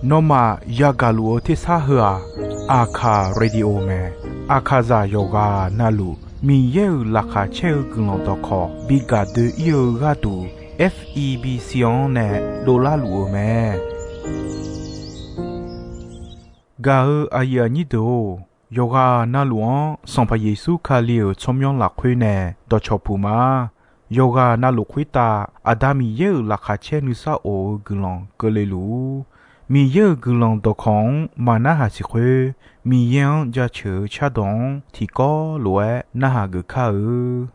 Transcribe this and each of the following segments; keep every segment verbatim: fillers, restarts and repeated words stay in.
Nawmaf yagaq luf-eu tersar heu-aq, Aqkaq Radio mae. Aqkaqzaq yawqghaq navluf Miqyaer-euq laqkhaq caer-eu guiqlanq dawqkawq bi gaq doe-ir-eu gharduq, F E B C-anr nae dovlar luf-eu mae. Gaq-eu aqyuif aqnyir deuq-or, yawqghaq navluf-anr Sanqpaq Yeqsur Kali-euq tsawrmyanr lafkhoer nae dawqcawq puq ma. Yawqghaq navluf khoertav Aqda Miqyaer-euq laqkhaq caer nuisar of-eu guiqlanq keuvle luf-ur. Miqyaer-euq guiqlanq dawqkawq-anr maqnarhaq siq khoer, Miqyaer-anr jaceuq-eu cardawq-anr tiqkawv lof-aer narhaq geuf kar-eu.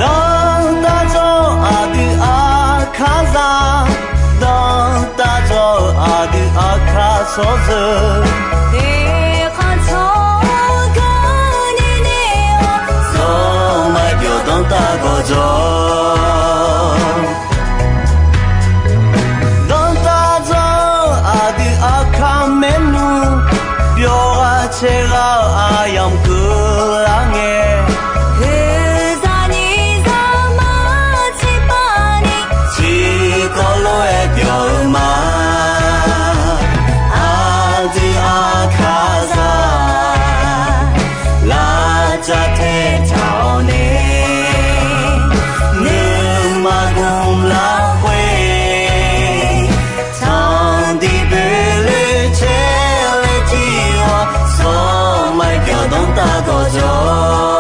Dawrtav dzawr aqdui Aqkaqzaq, dawrtav dzawr aqdui Aqkaq tsawrjeuq, eqkhanq tsawrganr ni nae-awr, zawr maqbyawq dawrtav gawqjawq. Dawrtav dzawr aqdui Aqkaq maernmr, byawq ghaq caer ghaq-eu aqyamq keuvlar ngae, oeqzaq nyiq zaqmar tiqpav ni, tiqkawv lof-aer byawq-eu ma. Aqdui Aqkaqzaq, lavcav taetaq-awr nae, nuima gmq lafkhoer, tanqdiq boeqloe caer laer jir-awr, zawr maqbyawq dawrtav gawqjawq.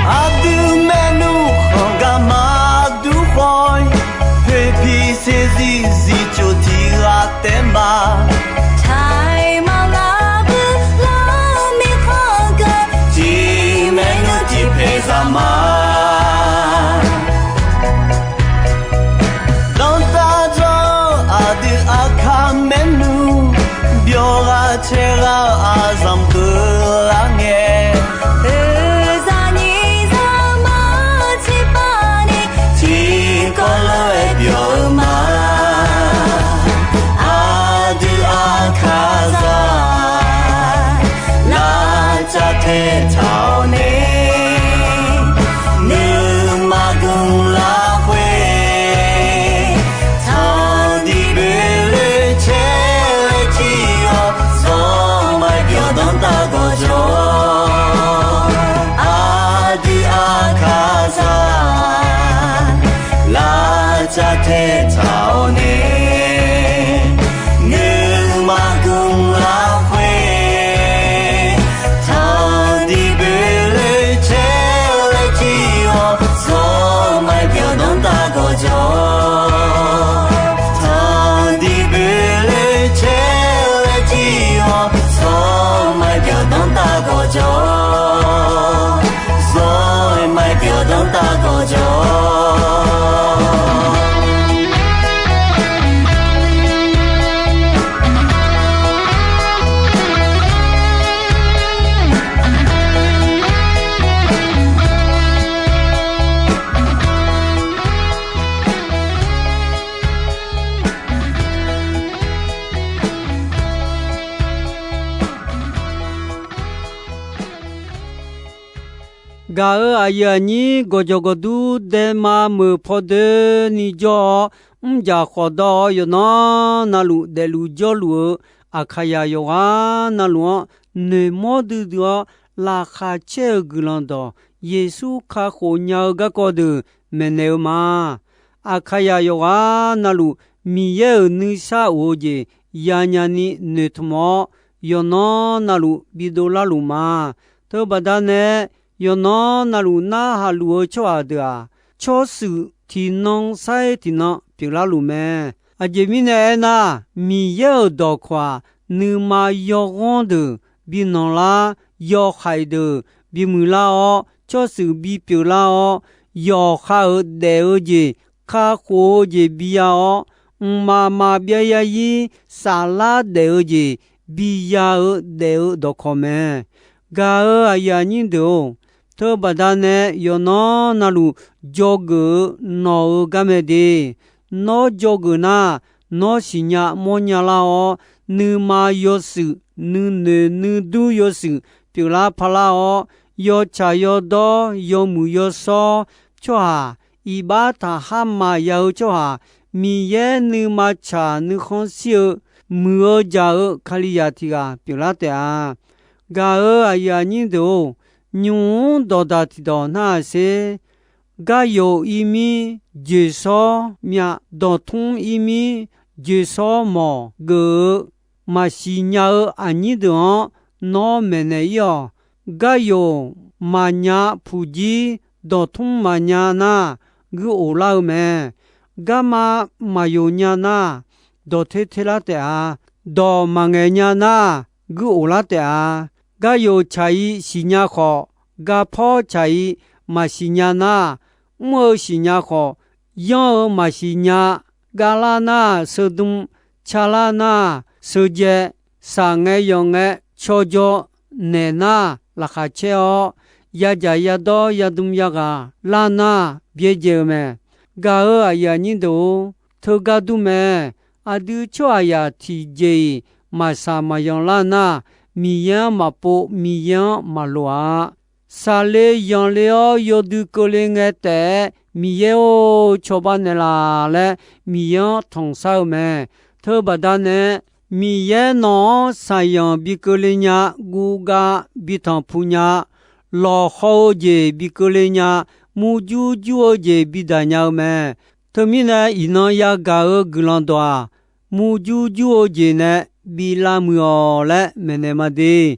Aqdui maernmr khanq gar maqdur khawf-ir, poeqpiq saeqzir zifcoq tiq ghaq taef ma. Taiq maqlar bui lar mirkhanq geu, tiq maernmr tiq paeq zaq ma. Dawrtav dzawr aqdui Aqkaq maernmr, byawq ghaq caer ghaq-eu aqzanq keuvlar ngae, oeqzaq nyiq zaqmar tiqpav ni, tiqkawv lof-aer byawq-eu ma. Aqdui Aqkaqzaq, lavcav taetaq-awr nae, nuima gmq lafkhoer, tanqdiq boeqloe caer laer jir-awr, zawr maqbyawq dawrtav gawqjawq. Aqdui Aqkaqzaq, lavcav taetaq-awr nae, nuima gmq lafkhoer, tanqdiq boeqloe caer laer jir-awr, zawr maqbyawq dawrtav gawqjawq. Tanqdiq boeqloe caer laer jir-awr, zawr maqbyawq dawrtav gawqjawq. Zawr maqbyawq dawrtav gawqjawq. Gaq-euq aqyuif aqnyir gawqjawq gawqdur daema meuq pawdoeni jawr-awr, mrjaq khawf dawr-awr yawqnan navluf daefluf jawrluf-eu Aqkaqyaq yawqghaq navluf-anr noeqmawr duidui-awr laqkhaq caer-eu guiqlanq dawq, Yeqsur kakhof nya-eu garkawv deuq maeqnaeq-eu ma. Aqkaqyaq yawqghaq navluf Miqyaer-euq nuisar of-eu jeq yanyani noeqtmq-awr, yawqnan navluf bidov larluf ma. Teubaqda nae Yawqnan navluf narhaq luf-eu tsawrhaq deuq-aq, tsawrshuif tiqnan sair tiqnan pyeuflar luf mae. Aqjeq mirnae aernar, Miqyaer-euq dawqkawq-aq, nuima yawghanr deuq bi nanqlar, yawhaiq deuq bi muiqlar-awr, tsawrshuif bipyeuf lar-awr, yawqha-euq daef-eu jeq, kakhof-eu jeq biya-awr, mqmaq maqbyav zarzir saflar daef-eu jeq biya-eu daef-eu dawqkawq mae. Gaq-euq aqyuif aqnyir deuq-or, teubaqda nae yawqnan navluf dzawgeuf-eu nawq-euq garmae de. Nawr dzawgeuf nar, nawr siqnya mawrnya lar-awr, nuima yawshuif, nuinoeq nuidur yawshuif pyeuflar parlar-awr, yawtsaq yawdawr, yawmuiq yawshawr, tsawrhaq iqbax taqhar maqya-eu tsawrhaq, Miqyaer nuima tsaq nuikhanr shir-eu, muiq-eu jaq-eu Kalizaq tiq ghaq pyeuflar taef-a. Gaq-euq aqyuif aqnyir deuq-or, nymq-mr dawqdaq tiqdawq narhaq sher. Garyawf ir mir joeqshawr myav, dawqtmr ir mir joeqshawr mawq geuf-eu maqsiq nya-eu aqnyir deuq-anr nawr maeqnaeq ir-awq. Garyawf maqnya puq jir dawqtmr maqnya nar, guir of lar-eu mae. Garma maqyawf nya nar, dawq ter ter lar taef-a. Dawq maqngaeq nya nar, guir of lar taef-a. Garyawf tsaq-ir siqnya khawf, garpawr tsaq-ir maqsiq nya nar, mr-eu siqnya khawf, yanr-eu maqsiq nya, gavlar nar seudm, calar nar seudzae, saqngae yawqngae cawjaw, naeq nar laqkhaq caer-awr, yadzaq yadawr yadm yaghaq lar nar byaerdzae-eu mae. Gaq-euq aqyuif aqnyir deuq-or, teugar dur mae. Aqdui tsawrhaqzaq tiqjeq-iq maqsaq maqyan lar nar, Miqyaer-anr maqpov, Miqyaer-anr maqloq-a. Saqle yanqle-awr yawdui keuvle ngae taef-aer, Miqyaer-or, cawba naeqlaf laer Miqyaer-anr tanqshar-eu mae. Teubaqda nae, Miqyaer nawq-anr saqyanq bi keuvle nya, guvgav bi tanqpuq nya, lawqhaw-eu jeq bi keuvle nya, murjur jur-eu jeq bi daq nya-eu mae. Teumirnae iqnan yagaq-eu guiqlanq dawq-aq, murjur jur-eu jeq nae bi lavmuiq-awq laer maeqnaeq ma de.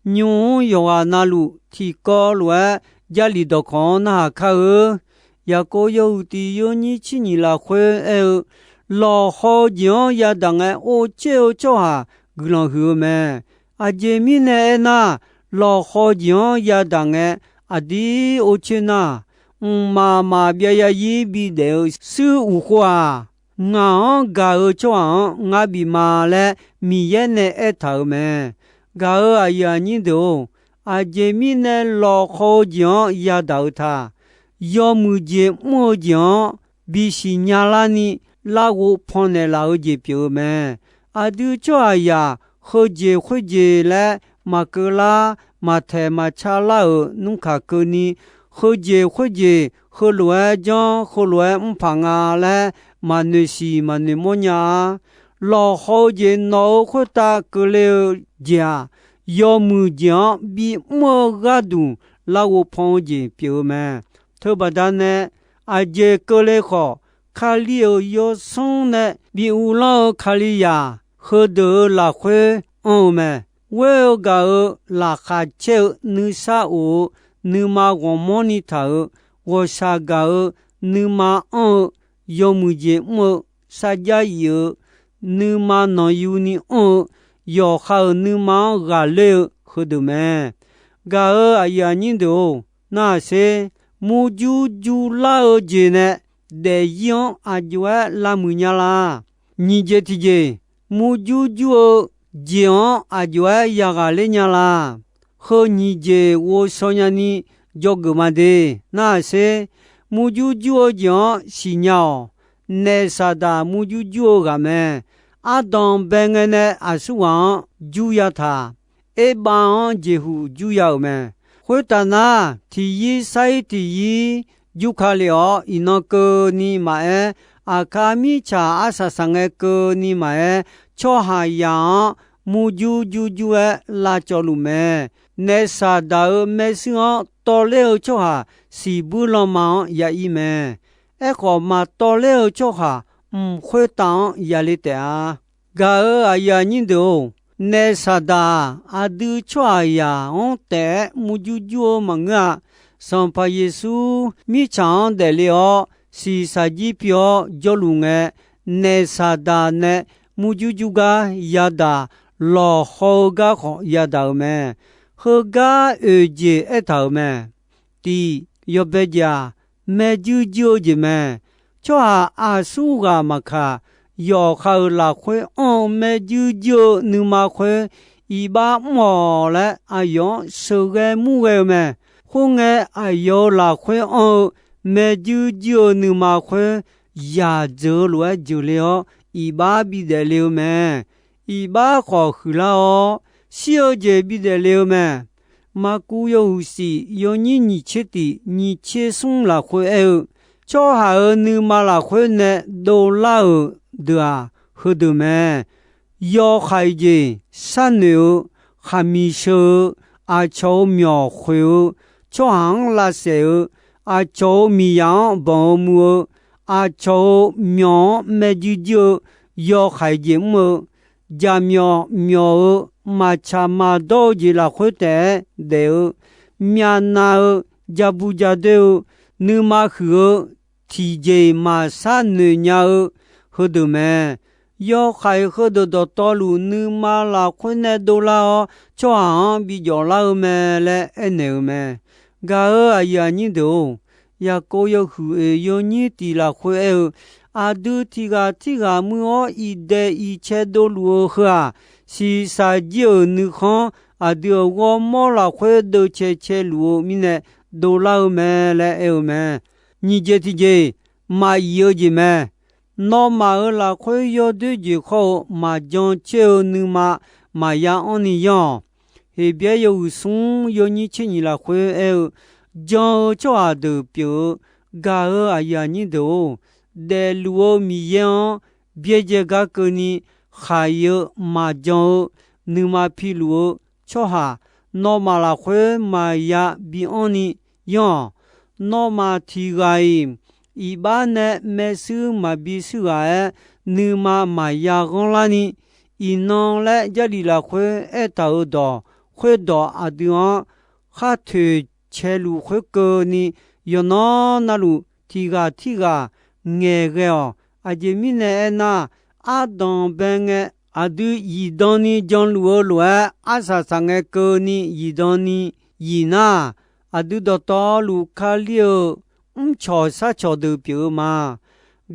Nymq-mr yawqghaq navluf tiqkawv lof-aer Jarlif dawqkawq-anr narhaq kar-eu. Yaqkov yawhuiq tiq yawnyir tser nyiq lafkhoer aer-eu, lawqhaw-eu jeq-anr yadaq ngae or caer-eu tsawrhaq guiqlanq huiq-eu mae. Aqjeq mirnae aernar, lawqhaw-eu jeq-anr yadaq ngae aqdir or caer nar, mqmaq maqbyav zarzir bidaef-eu shuir uq khov-aq, ngaq-anr gaq-eu tsawrhaq-anr ngar bif ma laer Miqyaer nae aertaq-euq mae. Gaq-euq aqyuif aqnyir deuq-or, aqjeq mirnae lawqhaw-eu jeq-anr yadaq-eu ta, yawmuiq jeq mr-eu jeq-anr bisiq nya larni larghov pannaeq laf-eu jeq pyeuf-eu mae. Aqdui tsawrhaqzaq heujeq khoerjeq laer maqkeuv lar, maqtaeq maqca lar-euq nmr kaq keuvni, heujeq khoerjeq heulof-aer janr heulof-aer mr paq nga laer maqnoeq siq maqnoeq mawrnya-a. Lawqhaw-eu jeq nawq-euq khoertav keuvle-eu jeq-aq, yawmuiq jeq-anr bimr-eu gharduq larghov pan-eu jeq pyeuf-eu mae. Teubaqda nae, aqjeq keuvle khawf, Kali-euq yawsanr nae bi uvlanr-eu Kalizaq heudeuq-euq lafkhoer anr-eu mae. Ghoer-eu gaq-euq laqkhaq caer-eu nuisar of-eu nuima ghawqmanrni taq-euq, ghawqshaq gaq-euq nuima anr-eu, yawmuiq jeq mr-eu, sarjax if-eu, nuima nanqyuni anr-eu, yawqha-euq nuima-anr ghaqler-eu heudeuq mae. Gaq-euq aqyuif aqnyir deuq-or, narhaq sher. Murjur jurlar-eu jeq nae daefzir-anr aqjox-aer lavmuiq nya la? Nyiq jeq tiqjeq, murjur jur-eu jeq-anr aqjox-aer yaghaq ler nya la? Heu nyiq jeq ghovshaw nyani dzawgeuf ma de. Narhaq sher. Murjur jur-eu jeq-anr siqnya-awq. Naef Saqdaq murjur jur-eu ghaq mae. Ardanq bae ngae nae aqsurghaq-anr jur ya taq. Erbav-anr jeqhuq jur ya-euq mae. Khoertaf nar, tiqyir sair tiqyir jur ka lef-awr, iqnan keuvni maqaer, aqkar mirtsaq arsaq saqngae keuvni maqaer, tsawrhaqzaq-anr murjur jurjur-aer lavcawv luf mae. Naef Saqdaq-euq maershuir-anr tawvler-eu tsawrhaq siqbuir lanma-anr ya ir mae. Aerkhawf, maqtawvler-eu tsawrhaq mq khoertav-anr yale taef-a. Gaq-euq aqyuif aqnyir deuq-or, Naef Saqdaq aqdui tsawrhaqzaq-anr taef-aer murjur jur-eu maqngeur-a. Sanqpaq Yeqsur mirtsaq-anr daefle-awr, shiqshaq jir pi-awr jawrluf ngae, Naef Saqdaq nae murjur jur gar yadaq, lawqhaw-eu gar khawf yadaq-euq mae. Heugar oeq jeq aertaq-euq mae. Tiq, yawbae jeq-aq, maerjuir juir-eu jeq mae. Tsawrhaq aqsurghaq maqkaq, yawqha-euq lafkhoer anr-eu maerjuir juir-eu nuima khoer, iqbax mr-awq laer aqyawf-anr sheuqghae murghae-eu mae. Khoerngae, aqyawf-euq lafkhoer anr-eu maerjuir juir-eu nuima khoer, yaq dzeuq-eu lof-aer jeuqle-awr, iqbax bidaef le-eu mae. Iqbax khawf huiqlar-awr, shir-eu jeq bidaef le-eu mae. Maqkuv yawhuiq shif yawnyir nyiq tser tiq nyiq tser smr lafkhoer aer-eu, tsawrhaq-euq nuima lafkhoer nae dovlar-euq deuq-aq, heudeuq mae. Yawhaiq jeq sharnoeq-eu, khaqmiq sheu-eu, aqcawq-euq myawq khoeq-eu, tsawrhaq-anr lavsaef-eu, aqcawq-euq miqzaq-anr banq-eu mu-eu, aqcawq-euq myawq-anr maerjuir juir-eu, yawhaiq jeq mr-eu, jaqmyawf myawq-eu, maqtsaq maqdawr-eu jeq lafkhoer taef-aer daef-eu, myavnav-eu, jabu jadoer-eu, nuima huiq-eu, tiqjeq-iq maqshar noeq nya-eu, heudeuq mae. Yawhaiq heudeuq dawqtawvluf nuima lafkhoer nae dovlar-awr, tsawrhaq-anr bi jawf lar-eu mae laer aernaeq-euq mae. Gaq-euq aqyuif aqnyir deuq-or, Yaqkov yawhuiq oeq yawnyir tiq lafkhoer aer-eu, aqdui tiq ghaq tirghaq muir-awr iqdaeq iqcae dovluf-eu heu-aq, shiqshaq jir-euq nuikhanr aqdui-euq ghawrmawr lafkhoer deuvcae caeluf-eu mirnae dovlar-eu mae laer aer-eu mae. Nyiq jeq tiqjeq, maqyif-eu jeq mae. Nawmaf-euq lafkhoer yawdoer jeq khawr-eu maqjan caer-eu nuima maqya anrni yanr-awq. Heqbyaer yawhuiq smr yawnyir tser nyiq lafkhoer aer-eu, jan-eu tsawrhaq deuq pyeuf-eu, gaq-euq aqyuif aqnyir deuq-or, daefluf-eu Miqyaer-anr byaerdzae gar keuvni, khaq-iq-eu maqjan-eu nuima piluf-eu tsawrhaq, nawmaf lafkhoer maqya bi anrni yanr-awq. Nawmaf tiq ghaq-iq iqbax nae maershuir maqbi shuir ghaq-aer, nuima maqya ghanr larni, iqnan laer Jarlif lafkhoer aertaq-euq dawq khoerdawq aqdui-anr khar toeq caeluf khoerkeuvni, yawqnan navluf tiq ghaq tirghaq ngaeqghae-awq. Aqjeq mirnae aernar, ardanq bae ngae, aqdui zifdan ni janluf-eu lof-aer, arsaq saqngae keuvni zifdan ni zif nar, aqdui dawqtawvluf Kali-euq mrcawq sharcawq deuq pyeuf-eu ma.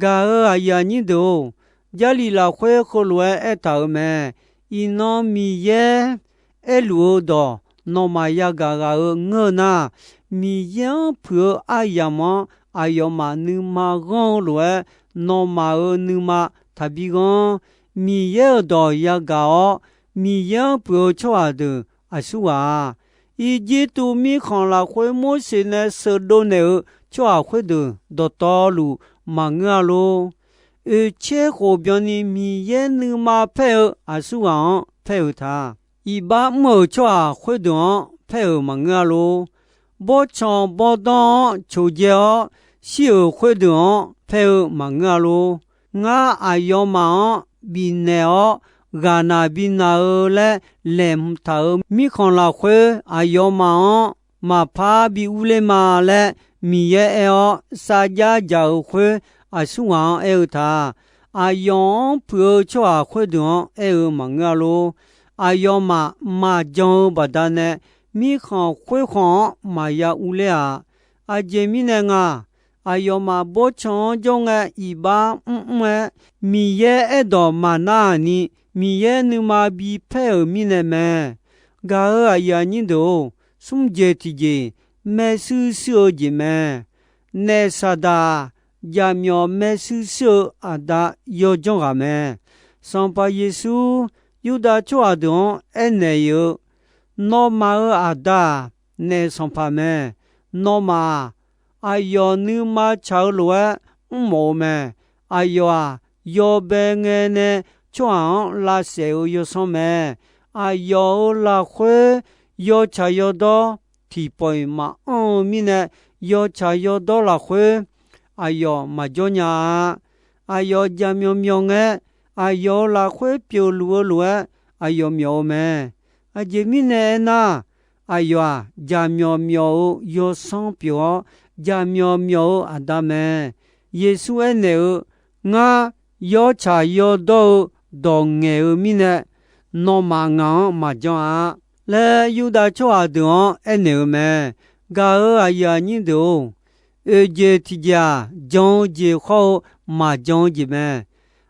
Gaq-euq aqyuif aqnyir deuq-or, Jarlif lafkhoer heulof-aer aertaq-euq mae. Iqnan Miqyaer aerluf-eu dawq nawmaf yagaq ghaq-eu ngeur-eu nar, Miqyaer-anr puiq-eu aryamq-anr aqyawfmaf nuima ghanr-eu lof-aer, nawmaf-euq nuima taqbi ghanr. Miqyaer-euq dawq yagaq-awr, Miqyaer-anr puiq-eu tsawrhaq deuq aqsurghaq-a. Irjirtuv mirkhanq lafkhoer Morseq nae sheuqdov naeq-eu tsawrhaq khoerdeuq dawqtawvluf maqngeur-a lor. Oeqtser khof byanni Miqyaer nuima paer-eu aqsurghaq-anr paer-euq ta. Iqbax mr-euq tsawrhaq khoerdeuq-anr paer-euq maqngeur-a lor. Bawrtsanq bawrdanr-anr coqdzae-awr shir-euq khoerdeuq-anr paer-eu maqngeur-a lor. Ngar aqyawfmaf-anr bifnaeq-awr ghaqnaq bi naq-eu laer laeqhmq taq-euq mirkhanq lafkhoer aqyawfmaf-anr maqpar bi urler ma laer Miqyaer aer-awr sarjax dzaq-euq khoer aqsurghaq-anr aer-eu ta. Aqyawf-anr puiq-eu tsawrhaq khoerdeuq-anr aer-eu maqngeur-a lor. Aqyawfmaf maqjan-eu baqdanae, mirkhanq khoerkhanq-anr maqya urler-a. Aqjeq mirnae nga, aqyawfmaf bawrtsanq-anr jawr ngae iqbax mrmr-aer, Miqyaer aerdawq maqnar-aq ni, Miqyaer nuima bi paer-euq mirnae mae. Gaq-euq aqyuif aqnyir deuq-or, smr jeq tiqjeq, maershuir shuir-eu jeq mae. Naef Saqdaq-aq, jaqmyawf maershuir shuir-eu aqda yawdzanr ghaq mae. Sanqpaq Yeqsur, Yurdav tsawrhaq deuq-anr aernaeq-eu, Nawmaf-euq aqda-aq, naef sanqpaq mae. Nawmaf-aq, aqyawf nuima tsaq-eu lof-aer mrmawf-eu mae. Aqyawf-aq, yawbae ngae nae tsawrhaq-anr lavsaef-eu yawsanr mae. Aqyawf-euq lafkhoer yawtsaq yawdawr tiqpawf-iq maqanr-eu mirnae, yawtsaq yawdawr lafkhoer aqyawf maqjawr nya-a. Aqyawf jaqmyawf myawf ngae, aqyawf-euq lafkhoer pyeufluf-eu lof-aer, aqyawf myawf-eu mae. Aqjeq mirnae aernar, aqyawf-aq, jaqmyawf myawf-eu yawsanr pyeuf-awr, jaqmyawf myawf-eu Aqda mae. Yeqsur aernaeq-eu, Ngar yawtsaq yawdawr-eu dawq ngaeq-eu mirnae, nawmaf ngaq-anr maqjan-a laer, Yurdav tsawrhaq deuq-anr aernaeq-eu mae. Gaq-euq aqyuif aqnyir deuq-or, oeq jeq tiq jeq-aq, jan-eu jeq khawr-eu maqjan-eu jeq mae.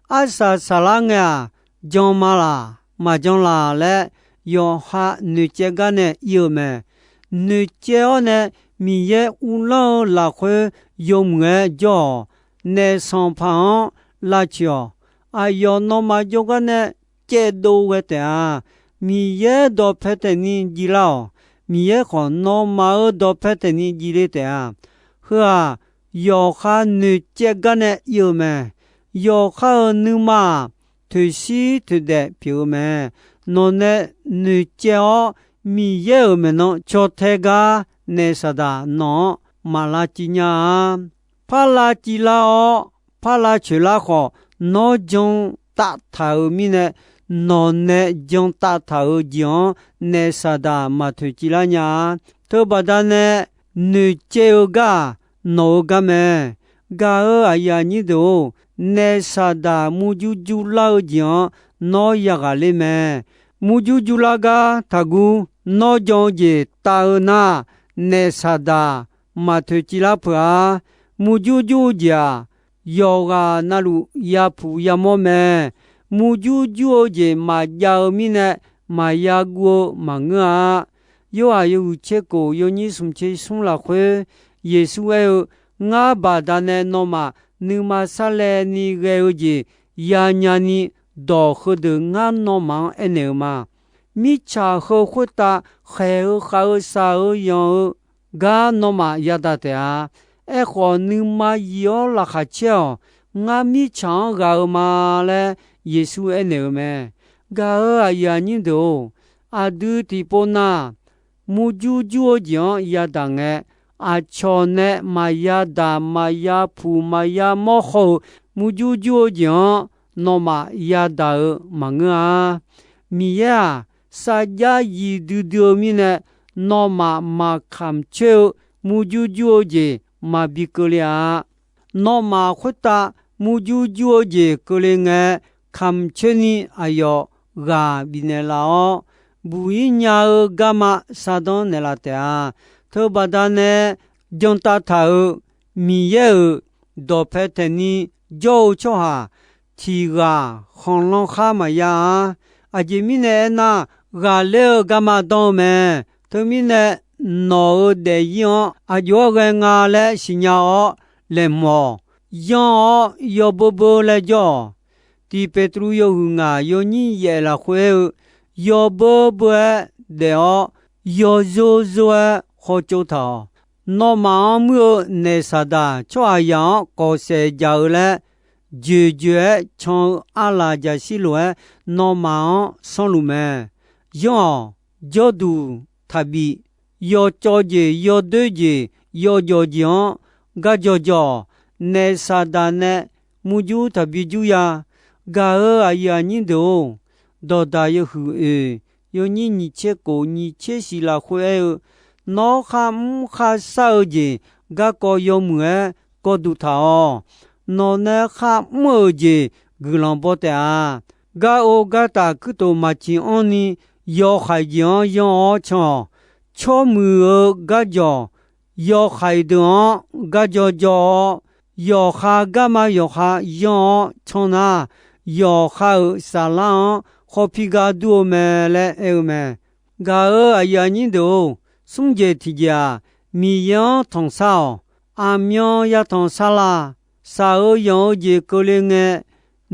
Arsaq saqlar ngae-aq, jan ma laq, maqjan laq laer, yawqha noeqcaev gar nae ir-eu mae. Noeqcaev-awr nae Miqyaer uvlanr-eu lafkhoer yawmuiq-aer jawr-awq. Naef sanqpaq-anr lavcoeq-awq. Aqyawf nawmaf jawrgar nae caevdov ghae taef-a. Miqyaer dawqpae taef ni jir lar-awq. Miqyaer khawf nawmaf-euq dawqpae taef ni jir le taef-a. Heu-aq, yawqha noeqcaev gar nae ir-eu mae. Yawqha-euq nuima-aq, toeqshir toeqdaef pyeuf-eu mae. Nawqnae noeqcaev-awr, Miqyaer-euq maeqnan caw tae gar naef Saqdaq nawq-anr maq lavciv nya-a. Par lavciv lar-awr, par lavcoeq lar khawf, nawr jan taf taq-euq mirnae, nawqnae jan taf taq-euq jeq-anr naef Saqdaq maq toeqciv lar nya-a. Teubaqda nae noeqcaev-eu gar-aq, nawq-eu gar mae. Gaq-euq aqyuif aqnyir deuq-or, naef Saqdaq murjur jur lar-eu jeq-anr nawr yaghaq ler mae. Murjur jur lar gar taqguv. Nawr jan-eu jeq tav-eu nar, naef Saqdaq maq toeqciv lar peuq-a. Murjur jur-eu jeq-aq, yawqghaq navluf yapuq yamawr mae. Murjur jur-eu jeq maqjav-eu mirnae, maqya guv-eu maqngeur-a. Yorhaq yawhuiq tser kof yawnyir smq tser smr lafkhoer, Yeqsur aer-eu, Ngar baqdanae nawmaf nuima sarlaevni ghae-eu jeq yanya ni, dawq heudeuq ngar nawmaf-anr aernaeq-eu ma. Mirtsaq heu khoertav khaeq-eu khav-eu shaq-eu yanq-eu gar nawmaf yadaq taef-a. Aerkhawf, nuima yif-awr laqkhaq caer-awq. Ngar mirtsaq-anr ghaq-eu ma laer Yeqsur aernaeq-eu mae. Gaq-euq aqyuif aqnyir deuq-or, aqdui tiqpov na murjur jur-eu jeq-anr yadaq ngae, aqcawq nae maqya daq, maqya puq, maqya mawr haw-eu murjur jur-eu jeq-anr nawmaf yadaq-eu maqngeur-a. Miqyaer-aq, sarjax yif duidui-eu mirnae, nawmaf maqkamq coer-eu murjur jur-eu jeq maqbi keuvle-a. Nawmaf khoertav murjur jur-eu jeq keuvle ngae, kamq coer ni aqyawf ghaq bifnaeq laf-awr, buq-ir nya-eu garma shardanr naeqlaf taef-a. Teubaqda nae jantav taq-euq Miqyaer-euq dawqpae taef ni jawr-eu tsawrhaq tiq ghaq khanqlan khar maqya-a. Aqjeq mirnae aernar, ghaqler-eu garma danr-eu mae. Teumirnae, nawq-euq daefzir-anr aqjox-aer ghae nga laer siqnya-awr laeqhmq-awq. Yanr-awr yawbeur beur laer jawr-awq. Tiq Peqtruv yawhuiq ngaq yawnyir yaef lafkhoer aer-eu, yawbeur beur-aer daef-awr, yawzor zor-aer khawtsov taq-awq. Nawmaf-anr muir-eu naeq Saqdaq tsawrhaqzaq-anr kawqsaef jaq-eu laer, joeqjoeq-aer can-eu arlaq jaqshir lof-aer, nawmaf-anr sanrluf mae. Yanr-awq. Jawrduq taqbif. Yawcawv jeq, yawdoer jeq, yawjawf jeq-anr garjaw jaw-awq. Naeq Saqdaq nae murjur taqbi jur ya. Gaq-euq aqyuif aqnyir deuq-or, dawqdaq yawhuiq oeq yawnyir nyiq tser kof nyiq tser shiq lafkhoer aer-eu, Nawr kharmr kharshar-eu jeq garkawv yawmuiq-aer gawrduq taq-awq. Nawq nae kharmr-euq jeq guiqlanq baw taef-a. Gar ov gar taf kuirtof maqciq anrni, yawhaiq jeq-anr yanr-awr can-awq. Tsawrmuiq-eu garjawq, yawhaiq deuq-anr garjaw jaw-awr, yawqha garma yawqha yanr-awr can nar, yawqha-euq saflar-anr khawf pi gar dur-eu mae laer aer-eu mae. Gaq-euq aqyuif aqnyir deuq-or, smr jeq tiq jeq-aq, Miqyaer-anr tanqsar-awq. Aqmyan yatanq sar la. Shaq-eu yanq-eu jeq keuvle ngae,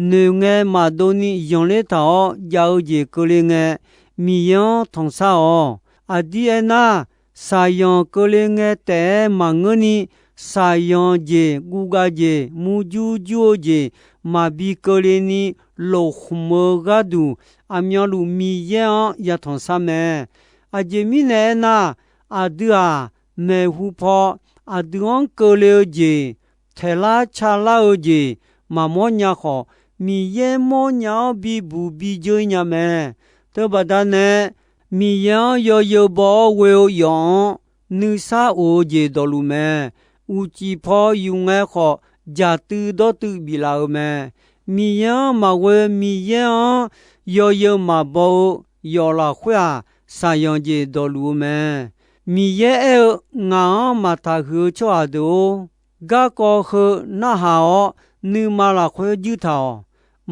noeq ngae maqdov ni zanqler taq-awr jav-eu jeq keuvle ngae, Miqyaer-anr tanqsar-awq. Aqdir aernar, shaqyanq keuvle ngae taef-aer maqngeurni, shaqyanq jeq guvgav jeq murjur jur-eu jeq maqbi keuvle ni, lofkhmq-eu gharduq aqmyanluf Miqyaer-anr yatanq sar mae. Aqjeq mirnae aernar, aqdui-aq maeqhu paw, aqdui-anr keuvle-eu jeq, taeqlar calar-eu jeq maqmawr nya khawf, Miqyaer mawrnya-awr bibuq bijeur-ir nya mae. Teubaqda nae, Miqyaer-anr yawzeu baw-awr ghoe-eu yawf-anr nuisar of-eu jeq dawqluf mae. Uqcif paw yuf ngae khawf, dzaqtuiv dawrtuiv biflaf-eu mae. Miqyaer-anr maqghoe, Miqyaer-anr yawzeu maqbaw-eu yawf lafkhoer-aq, saqyanq jeq dawqluf-eu mae. Miqyaer aer-eu, Ngaq-anr maqtaq huiq-eu tsawrhaq deuq-or, garkawv heu narhaq-awr, nuima lafkhoer juir taq-awq.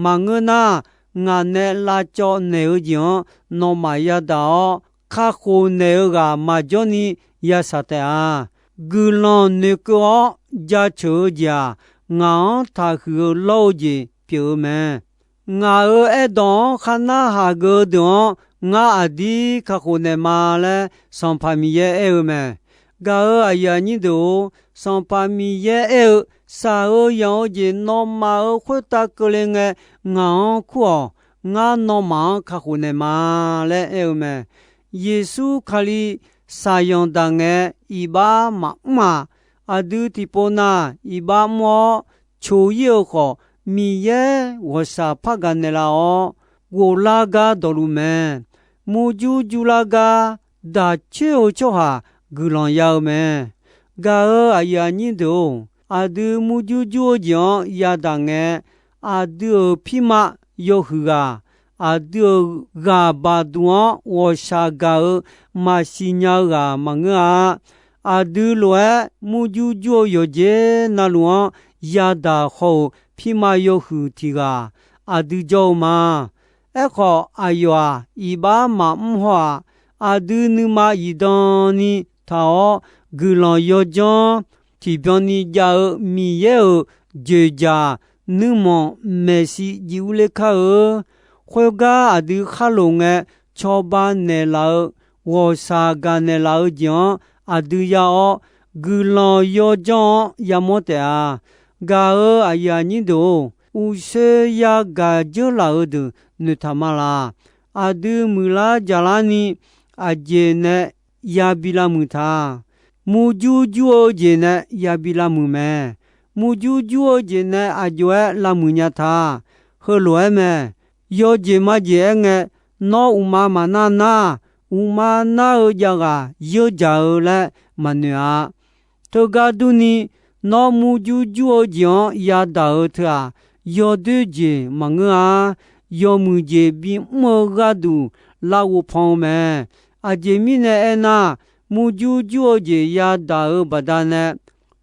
Maqngeur nar, ngaq nae lavcawv naeq-eu jeq-anr nawmaf yadaq-awr, kakhof naeq-eu ghaq maqjawr ni ya shaq taef-a. Guiqlanq noeqkeuv-awr jaceuq-eu jeq-aq, ngaq-anr taqhuiq-eu lawr-eu jeq pyeuf-eu mae. Ngaq-euq aerdawq-anr khar narhaq geuf-eu deuq-anr ngar aqdir kakhof naeqma laer Sanqpaq Miqyaer aer-eu mae. Gaq-euq aqyuif aqnyir deuq-or, Sanqpaq Miqyaer aer-eu, Shaq-eu yanq-eu jeq nawmaf-euq khoertav keuvle ngae, ngaq-anr kur-awq. Ngar nawmaf-anr kakhof naeqma laer aer-eu mae. Yeqsur Kali shaqyanq daq ngae, iqbax maqmr-aq, aqdui tiqpov na iqbax mr-awr, coq-ir-eu khawf, Miqyaer ghawqshaq par gaq naeqlaf-awr, ghoflar gar dawqluf mae. Murjur jurlar gar daq coer-eu tsawrhaq guiqlanq ya-eu mae. Gaq-euq aqyuif aqnyir deuq-or, aqdui murjur jur-eu jeq-anr yadaq ngae, aqdui-euq pirma yawhuiq ghaq, aqdui-euq ghaq baqduq-anr ghawqshaq gaq-eu maqsiq nya-eu ghaq maqngeur-a. Aqdui lof-aer murjur jur-eu yawqjeq navluf-anr yadaq haw-euq pirma yawhuiq tiq ghaq aqdui jawr-eu ma. Aerkhawf, aqyawf-aq, iqbax maqmr haw-aq, aqdui nuima zifdan ni taq-awr, guiqlanq yawdzanr tiqbyan ni jav-eu Miqyaer-euq joeqjaq nuirmanq maeqshi jif urler kar-eu. Khoergar aqdui khar loq ngae, cawba naeqlaf-eu, ghawqshaq gaq naeqlaf-eu jeq-anr aqdui ya-awr, guiqlanq yawdzanr-anr yamawr taef-a. Gaq-euq aqyuif aqnyir deuq-or, uqshoe yagaq dzeurlaf-eu deuq noeqtaq ma laq. Aqdui muiqlar jaqlar ni aqjeq nae yabi lavmuiq ta. Murjur jur-eu jeq nae yabi lavmuiq mae. Murjur jur-eu jeq nae aqjox-aer lavmuiq nya ta. Heulof-aer mae. Yawjeq majeq aer ngae, nawr uqma maqnar nar, uqma nar-eu jav ghaq yeur jaq-eu laer maqnoeq-a. Teugar durni, nawr murjur jur-eu jeq-anr yadaq-eu teu-aq, yawdoer jeq maqngeur-a. Yawmuiq jeq bimr-eu gharduq lavghof pan-eu mae. Aqjeq mirnae aernar, murjur jur-eu jeq yadaq-euq baqdanae,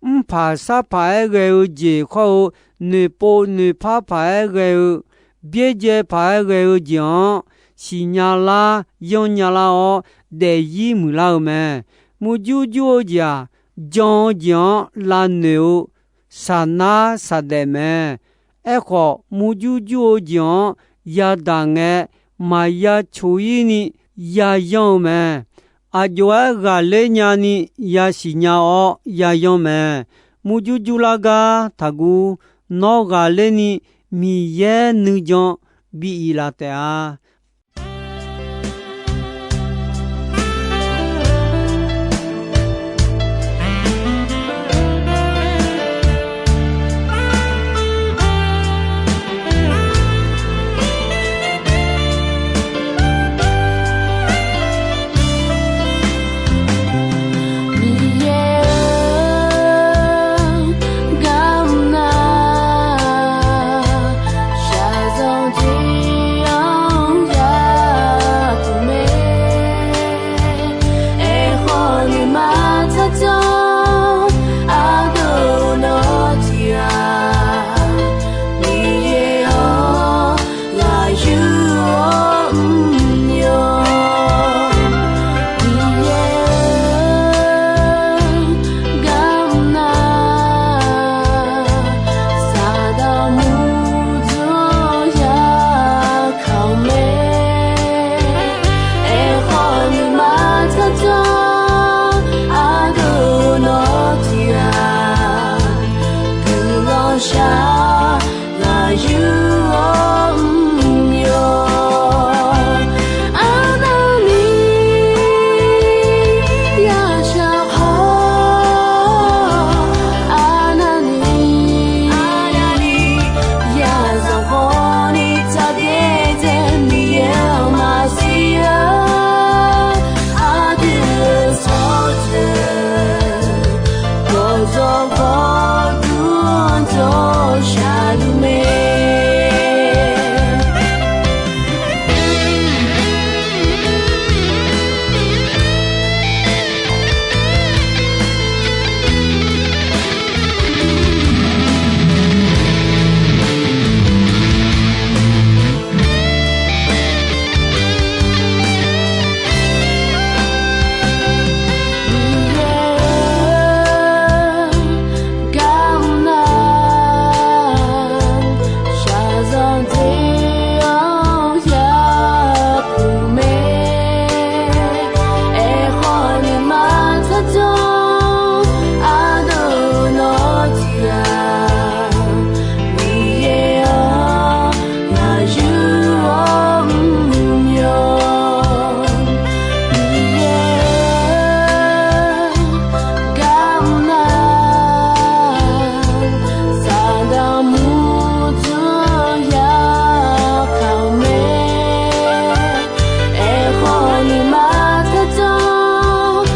mrpaq sarpaq-aer ghae-eu jeq khawr-eu, noeqpov noeqpar paq-aer ghae-eu, byaerdzae paq-aer ghae-eu jeq-anr siqnya lar yanrnya lar-awr, daefzir muiqlar-eu mae. Murjur jur-eu jeq-aq, jan-eu jeq-anr lavnoeq-eu saqnar saqdaef mae. Aerkhawf, murjur jur-eu jeq-anr yadaq ngae, maqya coq-ir ni yayanr-eu mae. Aqjox-aer ghaqler nyani yasiq nya-awr yayanr mae. Murjur jurlar gar taqguv. Nawr ghaqler ni Miqyaer nuijan bi iq laf taef-a. Miqyaer-eu, garma shaqzanq jeq-anr Dzawrgawr dur-anr jawr shaqluf mae. Miqyaer-or, garmr nar, shaqzanq ter-anr yapuq mae. Aerkhawf, nuima tsawrjawr ardov nawr tiq ghaq, Miqyaer-or, ngaq yur-awr mrnya. Miqyaer-or, garmr nar, Saqdaq murdzaq-anr yakhaq-eu mae. Aerkhawf, nuima tsawrjawr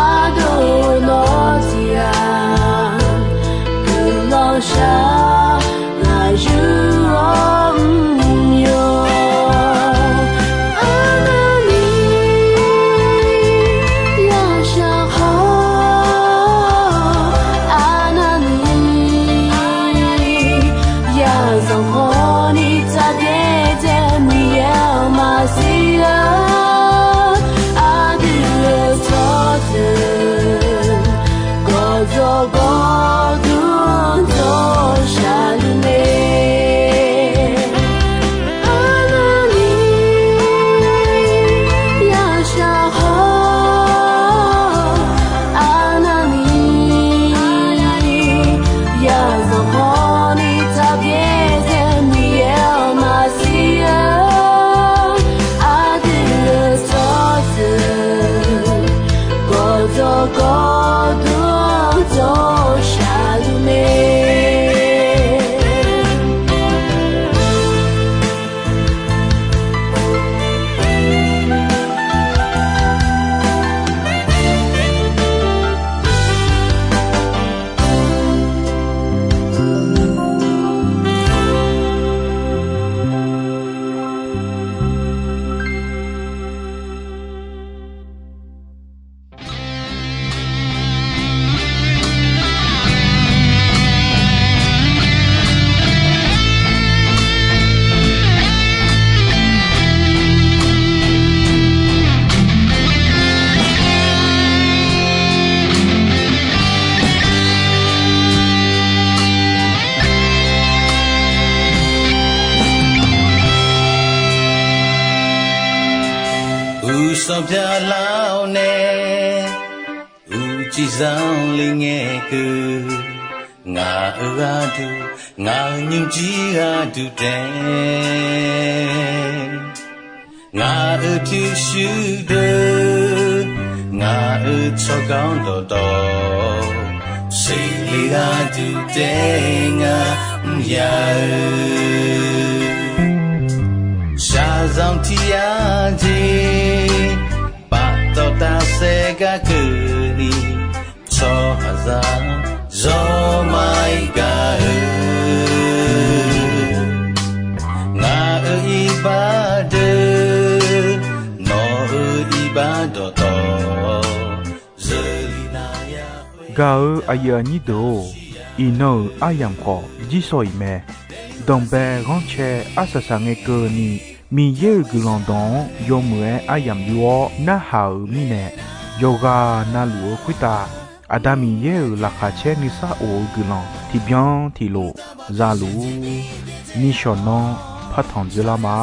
ardov nawr tiq ghaq, guiqlanq shaq ngaq yur-awr mrnya. Arnavni yashaq khawf, arnavni yazanq khawf ni tsaqbyaer dzae Miqyaer-anr maqsiq-a. Aqdui-euq tsawrjeuq gawqdzawq gawqdur-anr jawr shaqluf mae. Arnavni yashaq khawf, arnavni yazanq khawf ni tsaqbyaer dzae Miqyaer-anr maqsiq-a. Aqdui-euq tsawrjeuq gawqdzawq gawqdur-anr jawr shaqluf mae. Uqsanq byaqlar-awr nae, uqcif zanqler ngae keuv. Ngaq-euq gharduq, ngaq-euq nymrjir gharduq taef, ngaq-euq pyurshuir deuq, ngaq-euq tsawrganr dawqtawv, seqle gharduq taef ngaq mrya-eu, shaqzanq tiq yar jeq, paftawf tafsaef gar keuvni, tsawrhaqzaq zawr maqir gaq-eu, ngaq-euq iqbax deuq, nawq-euq iqbax dawqtawv, zeuli na ya. Gaq-euq aqyuif aqnyir deuq-or, iqnan-euq aryamq khawf jirsawq iq mae. Danqbae ghanrcae arsaq saq ngae keuvni, Miqyaer-euq guiqlanq dawq-anr yawmuiq-aer aryamq yur-awr narhaq-euq mirnae, yawqghaq na luf-eu khoertav Aqda Miqyaer-euq laqkhaq caer nuisar of-eu guiqlanq tiqbyan tiqlof za luf-ur. Nishawq nan partanq dzeurlar ma.